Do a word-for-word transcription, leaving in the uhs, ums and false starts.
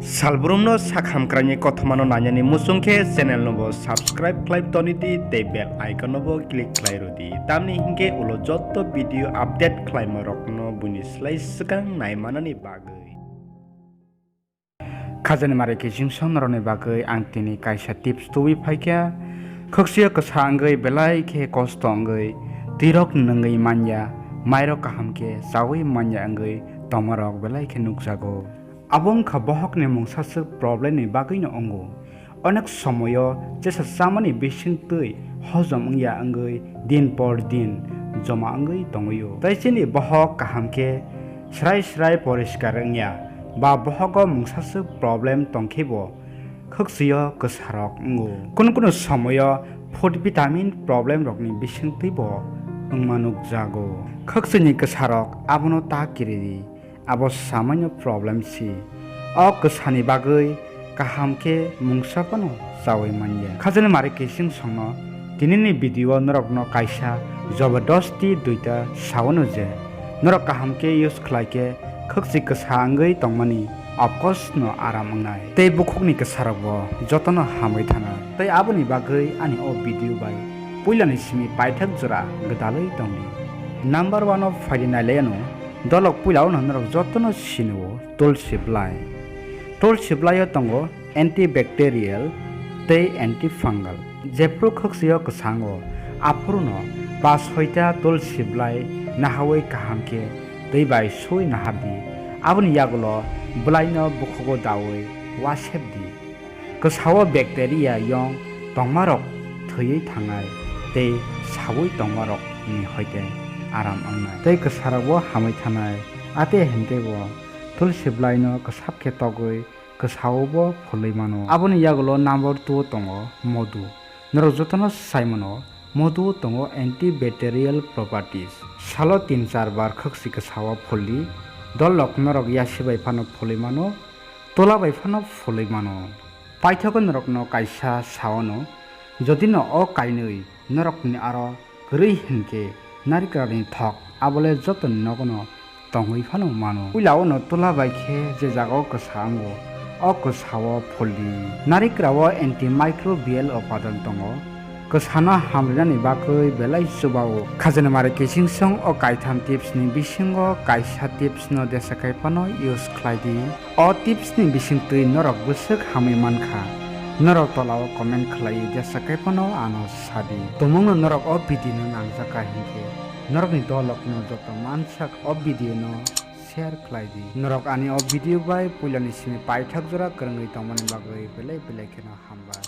Salbrumno sak hamkraini kothomano nainani muchung khe channel no bo subscribe khlai toni di tei bell icon no bo click khlai rw di. Tamni hinkhe ulo jotto video update khlaima rokno buini slai swkang naimanani bagwi. Khajani mari kiching song norokni bagwi ang tini kaisa tips tubui phaikha. Khwksio kwsa wngwi belai khe kosto wngwi twirok nungwi manya, mairok kaham khe chaui manya wngwi tongmarok belai khe nukjago. Abo wngkha bohokni mungsaswk problemni bagwino wngo. Onek somoyo jesa chamani bisingtwi hojom wngya wngwi din por din joma wngwi tongwio. Tei chini bohok kaham khe srai srai poriskar wngya ba bohogo mungsaswk problem tongkhe bo khwksio kwsarok wngo. Kunu kunu somoyo food vitamin problem rokni bisingtwi bo wngma nukjago. Khwksini kwsarok abono ta kiridi. Abo samanyo problem si. O kwsani bagwi kaham khe mungsa phano chaui manya. Khajani mari kiching songno tinini video o norokno kaisa jobodosti duita saono je norok kaham khe use khlai khe khwksi kwsa wngwi tongmani of course no aram wngnai. Tei bukhukni kwsarokbo jotono hamwi thanai. Tei aboni bagwi ani o video bai puilani simi paithak jora gwdalwi tongdi. Number one o phaidi nailaiano. Dolok puilao no norok jotono sinio tulsi bwlai. Tulsi bwlaio tongo antibacterial tei antifungal. Jephru khwksio kwsango, aphuruno ba soita tulsi bwlai nahaui kaham khe twi bai sui nahardi. Aboni yagulo bwlaino bukhugo daui wasepdi. Kwsao bacteria yong tongmarok thwiwi thangnai tei saui tongmarokni hoite aram wngnai tei kwsarokbo hamwi thanai. Ate hinkhe bo tulsi bwlaino kwsap khe togwi kwsaobo phulwi mano. Aboni yagulo number two o tongo modu. Norok jotono sai mano, modu o tongo antibacterial properties. Salo tin char bar khwksi kwsao phuldi. Dolok norok yasi bai phano phulwi mano. Tola bai phano phulwi mano. Paithago norokno kaisa saono, jodi no o kainwi norokni aro kwrwi hinkhe narikrani thok abole jotoni nogono tongwi phano mano. Puilao no tola bai khe je jagao kwsa wngo, o kwsao phuldi. Narikrao antimicrobial upadan tongo. Kwsano hamrinani bagwi belai chubao. Khajani mari kiching song o kaitham tips ni bisingo kaisa tips no desa kai phano use khlai di. O tips ni bisingtwi norok bwswk hamwi mankha. Norok tolao comment khlaiwi desa kai phano ano sadi. Tumungno norok o video no nangjakha hinkhe norokni dolokno joto mansak o video no share khlai di. Norok ani o video bai puilani simi paithak jora kwrwngwi tongmani bagwi belai belai kheno hambai.